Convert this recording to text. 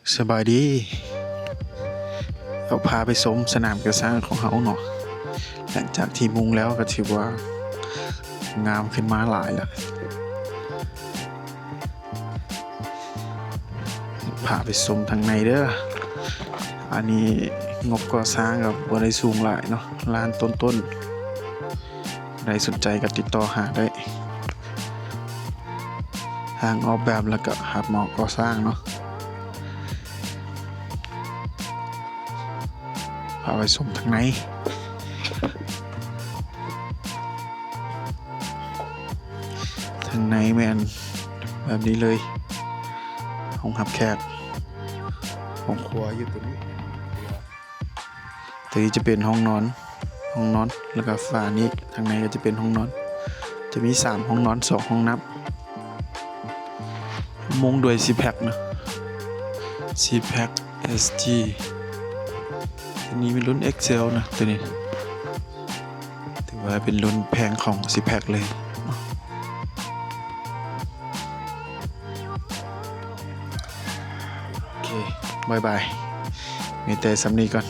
ສະບາຍດີ ເອົາພາໄປຊົມສະໜາມກະຊ້າງຂອງເຮົາເນາະ. ຫຼັງຈາກທີ່ມຸງແລ້ວກໍຖືວ່າງາມຂຶ້ນມາຫຼາຍລະ. ພາໄປຊົມທາງໃນເດີ. ອັນນີ້ງົບກໍ່ສ້າງກໍບໍ່ໄດ້ສູງຫຼາຍເນາະ, ລ້ານຕົ້ນໆ. ໃຜສົນໃຈກໍຕິດຕໍ່ຫາໄດ້. ທາງອອກແບບແລ້ວກໍຮັບເໝົາະກໍ່ສ້າງເນາະ. ພາໄປຊົມທາງໃນ. ທາງໃນແມ່ນແບບນີ້ເລີຍ, ຫ້ອງຮັບແຂກ, ຫ້ອງຄົວຢູ່ຕົວນີ້. ຕົວນີ້ຈະເປັນຫ້ອງນອນ, ຫ້ອງນອນ ແລ້ວກໍຝານີ້, ທາງໃນກໍຈະເປັນຫ້ອງນອນ. ຈະມີສາມຫ້ອງນອນ ສອງຫ້ອງນ້ຳ. ມຸງດ້ວຍຊີແພັກເນາະ, ຊີແພັກ ເອສຈີ. ຕົວນີ້ເປັນລຸ້ນເອັກເຊວນະ, ຕົວນີ້ຖືວ່າເປັນລຸ້ນແພງຂອງຊີແພັກເລີຍ. ໂອເຄ ບາຍບາຍ, ມີແຕ່ສ່ຳນີ້ກ່ອນ.